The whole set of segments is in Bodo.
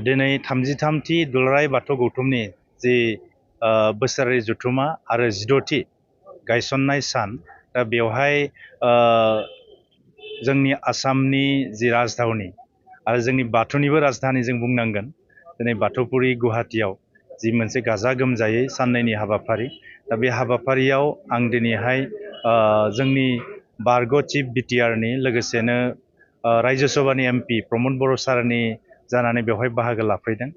दिनै 33थि दुलाराय बाथौ गौथुमनि जि बोसोरारि जथुमा आरो 16थि गायसननाय सान दा बेवहाय जोंनि आसामनि जि राजधानी आरो जोंनि बाथौनिबो राजधानी जों बुंनांगोन दिनै बाथौपुरि गुवाहाटीयाव जि मोनसे गाजा गोमजायै साननैनि हाबाफारि दा बे हाबाफारियाव आं दिनैहाय जोंनि बारग' चिफ बिटिआरनि लोगोसेनो राज्यो सभानि एमपि प्रमद बर' सारनि जानानै बेवहाय बाहागो लाफैदों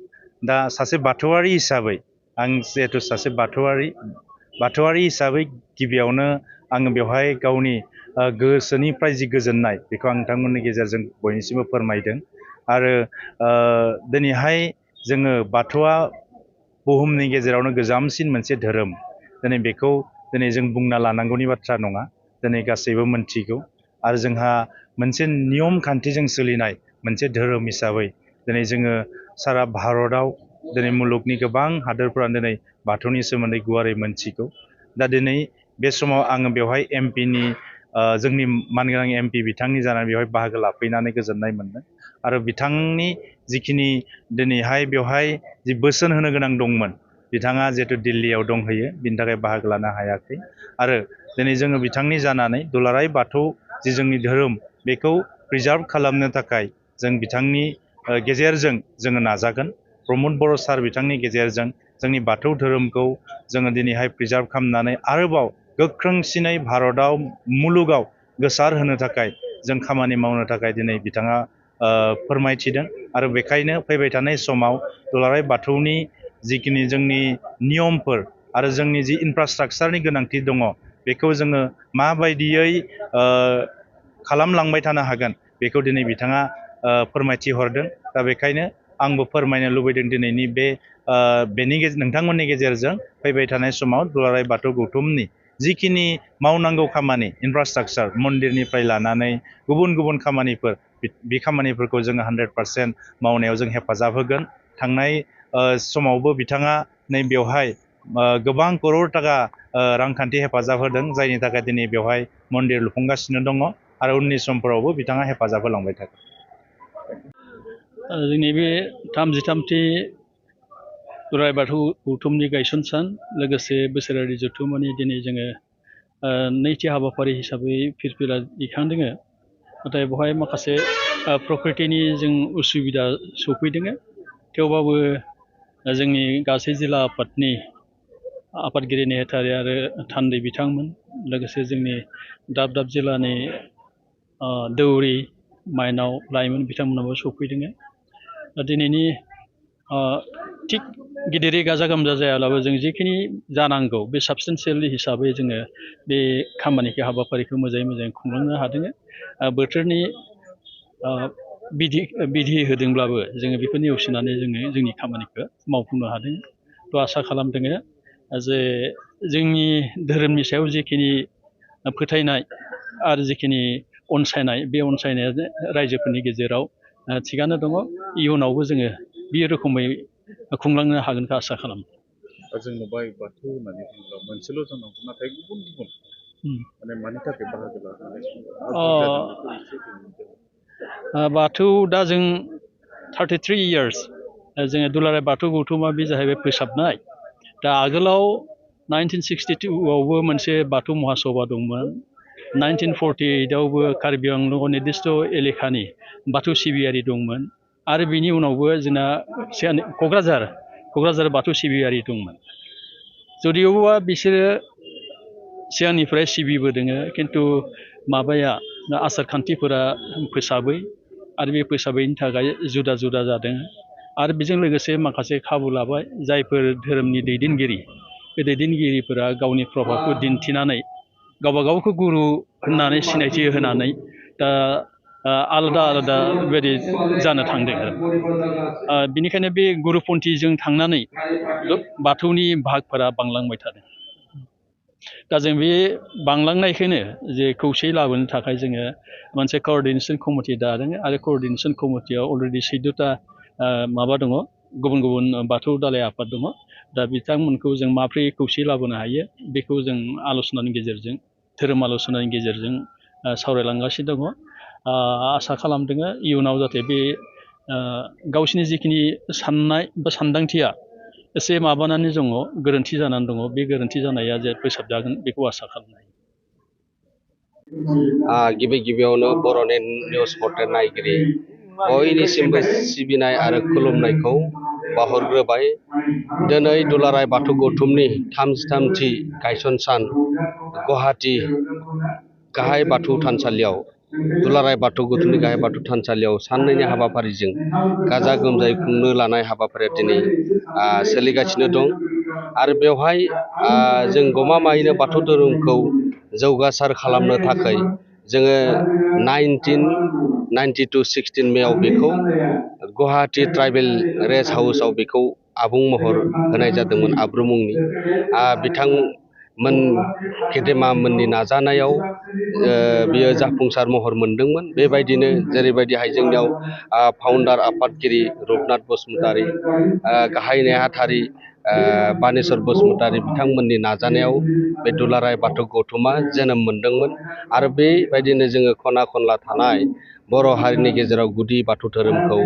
दा सासे बाथौआरि हिसाबै आं जिहेतु सासे बाथौआरि हिसाबै गिबियावनो आङो बेवहाय गावनि गोसोनिफ्राय जि गोजोननाय बेखौ आं नोंथांमोननि गेजेरजों बयनिसिमबो फोरमायदों आरो दिनैहाय जोङो बाथौआ बुहुमनि गेजेरावनो गोजामसिन मोनसे धोरोम दिनै बेखौ दिनै जों बुंना लानांगौनि बाथ्रा नङा दिनै गासैबो मोनथिगौ आरो जोंहा मोनसे नियम खान्थिजों सोलिनाय मोनसे धोरोम हिसाबै दिनै जोङो सारा भारतआव दिनै मुलुगनि गोबां हादोरफोरानो दिनै बाथौनि सोमोन्दै गुवारै मोनथिगौ दा दिनै बे समाव आङो बेवहाय एमपिनि जोंनि मानगोनां एमपि बिथांनि जानानै बेवहाय बाहागो लाफैनानै गोजोननाय मोनदों आरो बिथांनि जिखिनि दिनैहाय बेवहाय जि बोसोन होनो गोनां दंमोन बिथाङा जिहेतु दिल्लीयाव दंहैयो बिनि थाखाय बाहागो लानो हायाखै आरो दिनै जोङो बिथांनि जानानै दुलाराय बाथौ जि जोंनि धोरोम बेखौ प्रिजार्भ खालामनो थाखाय जों बिथांनि गेजेरजों जोङो नाजागोन प्रमद बर' सार बिथांनि गेजेरजों जोंनि बाथौ धोरोमखौ जोङो दिनैहाय प्रिजार्भ खालामनानै आरोबाव गोख्रोंसिनै भारतआव मुलुगाव गोसार होनो थाखाय जों खामानि मावनो थाखाय दिनै बिथाङा फोरमायथिदों आरो बेखायनो फैबाय थानाय समाव दुलाराय बाथौनि जिखिनि जोंनि नियमफोर आरो जोंनि जि इनफ्रास्ट्राक्चारनि गोनांथि दङ बेखौ जोङो माबायदियै खालामलांबाय थानो हागोन बेखौ दिनै बिथाङा फोरमायथि हरदों दा बेखायनो आंबो फोरमायनो लुबैदों दिनैनि नोंथांमोननि गेजेरजों फैबाय थानाय समाव दुलाराय बाथौ गौथुमनि जिखिनि मावनांगौ खामानि इनफ्रास्ट्राक्चार मन्दिरनिफ्राय लानानै गुबुन गुबुन खामानिफोर बे खामानिफोरखौ जोङो 100% मावनायाव जों हेफाजाब होगोन थांनाय समावबो बिथाङा नै बेवहाय गोबां करोड़ थाखा रांखान्थि हेफाजाब होदों जायनि थाखाय दिनै बेवहाय मन्दिर लुफुंगासिनो दङ आरो उननि समफोरावबो बिथाङा हेफाजाब होलांबाय थागोन जोंनि बे 33थि दुलाराय बाथौ गौथुमनि गायसन सान लोगोसे बोसोरारि जथुम्मानि दिनै जोङो नैथि हाबाफारि हिसाबै फिरफिला दिखांदों नाथाय बेवहाय माखासे प्रकृतिनि जों उसुबिदा सफैदों थेवबाबो जोंनि गासै जिल्ला आफादनि आफादगिरि नेहाथारि आरो थान्दै बिथांमोन लोगोसे जोंनि दाब दाब जिल्लानि दौरि माइनाव लाइमोन बिथांमोनाबो सफैदों दिनैनि थिग गिदिरै गाजा गोमजा जायाब्लाबो जों जिखिनि जानांगौ बे साबस्टेन्सियेल हिसाबै जोङो बे खामानिखौ हाबाफारिखौ मोजाङै खुंलांनो हादों बोथोरनि बिधि होदोंब्लाबो जोङो बेखौ नेवसिनानै जोङो जोंनि खामानिखौ मावफुंनो हादों थ' आसा खालामदों जे जोंनि धोरोमनि सायाव जिखिनि फोथायनाय आरो जिखिनि अनसायनाय बे अनसायनाया रायजोफोरनि गेजेराव थिगानो दङ इयुनावबो जोङो बे रोखोमै खुंलांनो हागोनखौ आसा खालामो जों नुबाय बाथौ होननानै बुङोब्ला मोनसेल' जानांगौ नाथाय गुबुन गुबुन माने मानि थाखाय बाहागो लानानै बाथौ दा जों 33 इयार्स जोङो दुलाराय बाथौ गौथुमा बे जाहैबाय फोसाबनाय दा आगोलाव 1962आवबो मोनसे बाथौ महासभा दंमोन 1948आवबो कार्बि आंलं निर्दिष्ट एलेखानि बाथौ सिबियारि दंमोन आरो बिनि उनावबो जोंना क'क्राझार बाथौ सिबियारि दंमोन जदिअबा बिसोरो सिगांनिफ्राय सिबिबोदों खिन्थु माबाया आसार खान्थिफोरा फोसाबै आरो बे फोसाबैनि थाखाय जुदा जुदा जादों आरो बेजों लोगोसे माखासे खाबु लाबाय जायफोर धोरोमनि दैदेनगिरि बे दैदेनगिरिफोरा गावनि प्रभाबखौ दिन्थिनानै गावबा गावखौ गुरु होननानै सिनायथि होनानै दा आलादा बेबायदि जानो थांदों बिनिखायनो बे गुरुपन्थिजों थांनानै बाथौनि भागफोरा बांलांबाय थादों दा जों बे बांलांनायखौनो जे खौसेयै लाबोनो थाखाय जोङो मोनसे कअर्डिनेसन कमिटि दादों आरो कअर्डिनेसन कमिटियाव अलरेडि 14ता माबा दङ गुबुन गुबुन बाथौ दालाय आफाद दङ दा बिथांमोनखौ जों माब्रै खौसेयै लाबोनो हायो बेखौ जों आल'सनानि गेजेरजों धोरोम आल'सनानि गेजेरजों सावरायलांगासिनो दङ आसा खालामदों इयुनाव जाहाथे बे गावसिनि जिखिनि साननाय बा सानदांथिया एसे माबानानै दङ गोरोन्थि जानानै दङ बे गोरोन्थि जानाया जे फोसाबजागोन बेखौ आसा खालामनाय गिबि गिबियावनो बर'नि निउस पर्टेल नायगिरि बयनिसिमबो सिबिनाय आरो खुलुमनायखौ बावहरग्रोबाय। दिनै दुलाराय बाथौ गौथुमनि 33थि गायसन सान गुवाहाटी गाहाय बाथौ थानसालियाव दुलाराय बाथौ गौथुमनि गाहाय बाथौ थानसालियाव साननैनि हाबाफारिजों गाजा गोमजायै खुंनो लानाय हाबाफारिया दिनै सोलिगासिनो दं आरो बेवहाय जों गमामायैनो बाथौ धोरोमखौ जौगासार खालामनो थाखाय जोङो 1992-16 मेआव बेखौ गुवाहाटी ट्राइबेल रेस्ट हाउसआव बेखौ आबुं महर होनाय जादोंमोन आब्रु मुंनि। बिथांमोन गेदेमामोननि नाजानायाव बियो जाफुंसार महर मोनदोंमोन। बेबायदिनो जेरैबायदिहाय जोंनियाव फाउन्डार आफादगिरि रुपनाथ बसुमतारी, गाहाय नेहाथारि बानेश्वर बसुमतारी बिथांमोननि नाजानायाव बे दुलाराय बाथौ गौथुमा जोनोम मोनदोंमोन आरो बेबायदिनो जोङो खना खनला थानाय बर' हारिनि गेजेराव गुदि बाथौ धोरोमखौ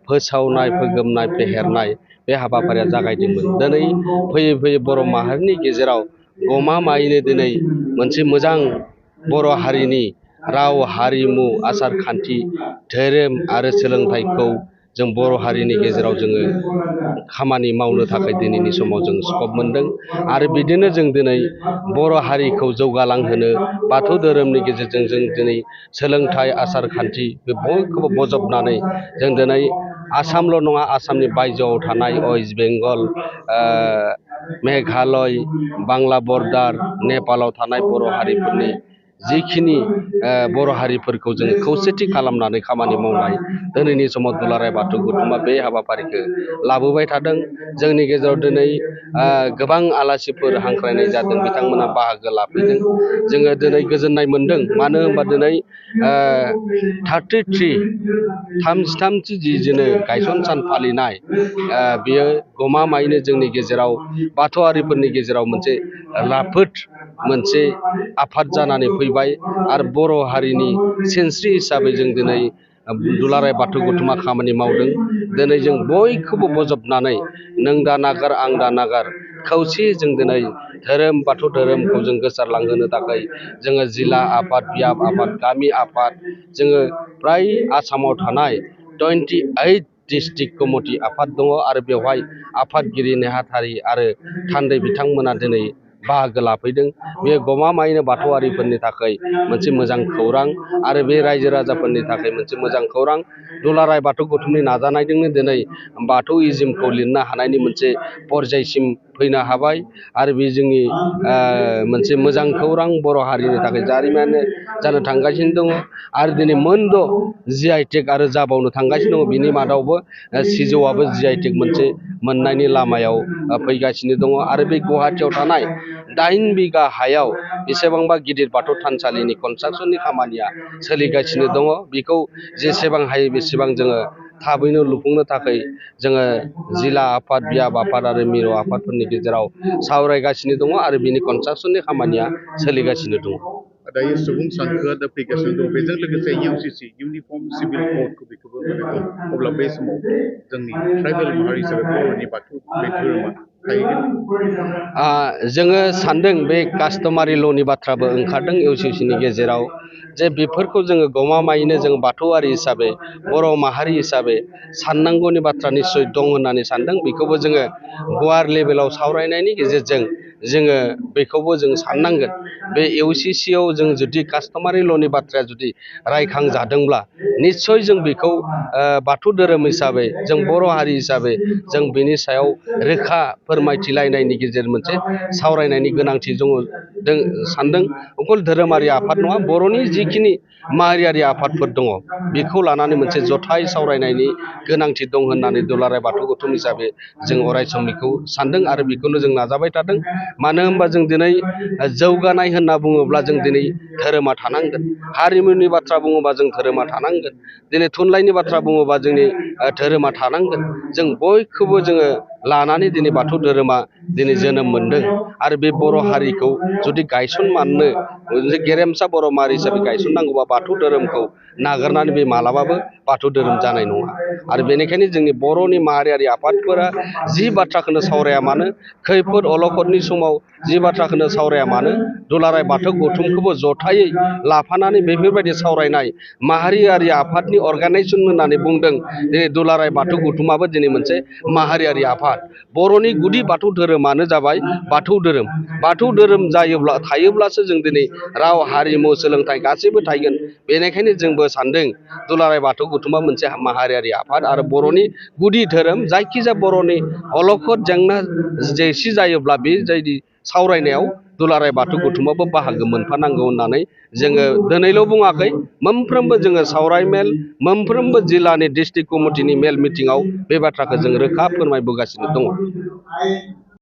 फोसावनाय, फोगोमनाय, फेहेरनाय बे हाबाफारिया जागायदोंमोन। दिनै फैयै फैयै बर' माहारिनि गेजेराव गमामायैनो दिनै मोनसे मोजां बर' हारिनि राव, हारिमु, आसार खान्थि, धोरोम आरो सोलोंथाइखौ जों बर' हारिनि गेजेराव जोङो खामानि मावनो थाखाय दिनैनि समाव जों स्कप मोनदों आरो बिदिनो जों दिनै बर' हारिखौ जौगालांहोनो बाथौ धोरोमनि गेजेरजों जों दिनै सोलोंथाइ, आसार खान्थि बे बयखौबो बजबनानै जों दिनै आसामल' नङा आसामनि बायजोआव थानाय वेस्ट बेंगल, मेघालय, बांला बर्डार, नेपालाव थानाय बर' हारिफोरनि जिखिनि बर' हारिफोरखौ जों खौसेथि खालामनानै खामानि मावनाय दिनैनि समाव दुलाराय बाथौ गौथुमा बे हाबाफारिखौ लाबोबाय थादों। जोंनि गेजेराव दिनै गोबां आलासिफोर हांख्रायनाय जादों, बिथांमोना बाहागो लाफैदों। जोङो दिनै गोजोननाय मोनदों, मानो होनबा दिनै 33थि जिनो गायसन सान फालिनाय बियो गमामायैनो जोंनि गेजेराव बाथौआरिफोरनि गेजेराव मोनसे राफोद मोनसे आफाद जानानै फैबाय आरो बर' हारिनि सिनस्रि हिसाबै जों दिनै दुलाराय बाथौ गौथुमा खामानि मावदों। दिनै जों बयखौबो बजबनानै नों दा नागार आं दा नागार खौसेयै जों दिनै धोरोम बाथौ धोरोमखौ जों गोसारलांहोनो थाखाय जोङो जिल्ला आफाद, बियाब आफाद, गामि आफाद, जोङो फ्राय आसामाव थानाय 28 डिस्ट्रिक्ट कमिटि आफाद दङ आरो बेवहाय आफादगिरि नेहाथारि आरो थान्दै बिथांमोना दिनै बाहागो लाफैदों। बे गमामायैनो बाथौआरिफोरनि थाखाय मोनसे मोजां खौरां आरो बे रायजो राजाफोरनि थाखाय मोनसे मोजां खौरां। दुलाराय बाथौ गौथुमनि नाजानायजोंनो दिनै बाथौइजिमखौ लिरनो हानायनि मोनसे पर्यायसिम फैनो हाबाय आरो बे जोंनि मोनसे मोजां खौरां बर' हारिनि थाखाय जारिमिनानो जानो थांगासिनो दङ आरो दिनै मोनद' GI टेग आरो जाबावनो थांगासिनो दङ। बिनि मादावबो सिजौआबो GI टेग मोनसे मोननायनि लामायाव फैगासिनो दङ आरो बे गुवाहाटीयाव थानाय 9 बिगा हायाव बेसेबांबा गिदिर बाथौ थानसालिनि कनस्ट्राक्सननि खामानिया सोलिगासिनो दङ। बेखौ जेसेबां हायो बेसेबां जोङो थाबैनो लुफुंनो थाखाय जोङो जिल्ला आफाद, बियाब आफाद आरो मिरु आफादफोरनि गेजेराव सावरायगासिनो दङ आरो बिनि कनस्ट्राक्सननि खामानिया सोलिगासिनो दङ। दायो सुबुं सानखोआ दा फैगासिनो दं, बेजों लोगोसे UCC इउनिफर्म सिभिल कोडखौ बेखौबो मोनगोन। अब्ला बे समाव जोंनि ट्राइबेल माहारि हिसाबै बर'नि बाथौ बे धोरोमा थाहैगोन। जोङो सानदों बे कास्टमारि ल'नि बाथ्राबो ओंखारदों UCCनि गेजेराव जे बेफोरखौ जोङो गमामायैनो जों बाथौआरि हिसाबै बर' माहारि हिसाबै साननांगौनि बाथ्रा निस्सय दं होननानै सानदों। बेखौबो जोङो गुवार लेभेलाव सावरायनायनि गेजेरजों जोङो बेखौबो जों साननांगोन। बे UCCआव जों जुदि कास्टमारि ल'नि बाथ्राया जुदि रायखांजादोंब्ला निस्सय जों बेखौ बाथौ धोरोम हिसाबै जों बर' हारि हिसाबै जों बेनि सायाव रोखा फोरमायथिलायनायनि गेजेरजों मोनसे सावरायनायनि गोनांथि दङ सानदों। अकल धोरोमारि आफाद नङा, बर'नि जिखिनि माहारियारि आफादफोर दङ बेखौ लानानै मोनसे जथाय सावरायनायनि गोनांथि दं होननानै दुलाराय बाथौ गौथुम हिसाबै जों अरायसम बेखौ सानदों आरो बेखौनो जों नाजाबाय थादों। मानो होनबा जों दिनै जौगानाय होनना बुङोब्ला जों दिनै धोरोमा थानांगोन, हारिमुनि बाथ्रा बुङोबा जों धोरोमा थानांगोन, दिनै थुनलाइनि बाथ्रा बुङोबा जोंनि धोरोमा थानांगोन। जों बयखौबो जोङो लानानै दिनै बाथौ धोरोमा दिनै जोनोम मोनदों आरो बे बर' हारिखौ जुदि गायसनमाननो मोनसे गेरेमसा बर' माहारि हिसाबै गायसननांगौबा बाथौ धोरोमखौ नागारनानै बे मालाबाबो बाथौ धोरोम जानाय नङा आरो बेनिखायनो जोंनि बर'नि माहारियारि आफादफोरा जि बाथ्राखौनो सावराया मानो खैफोद अलखदनि समाव जि बाथ्राखौनो सावराया मानो दुलाराय बाथौ गौथुमखौबो जथायै लाफानानै बेफोरबायदि सावरायनाय माहारियारि आफादनि अर्गानाइजेसन होननानै बुंदों दिनै दुलाराय बाथौ गौथुमाबो दिनै मोनसे माहारियारि आफाद बर'नि गुदि बाथौ धोरोमानो जाबाय बाथौ धोरोम थायोब्लासो जों दिनै राव हारिमु सोलोंथाइ गासैबो थागोन बेनिखायनो जोंबो सानदों दुलाराय बाथौ गौथुमा मोनसे माहारियारि आफाद आरो बर'नि गुदि धोरोम जायखिजाया बर'नि अलखद जेंना जेंसि जायोब्ला बेबायदि सावरायनायाव दुलाराय बाथौ गौथुमाबो बाहागो मोनफानांगौ होननानै जोङो दिनैल' बुङाखै मोनफ्रोमबो जोङो सावराय मेल मोनफ्रोमबो जिल्लानि डिस्ट्रिक्ट कमिटिनि मेल मिटिङाव बे बाथ्राखौ जों रोखा फोरमायबोगासिनो दङ।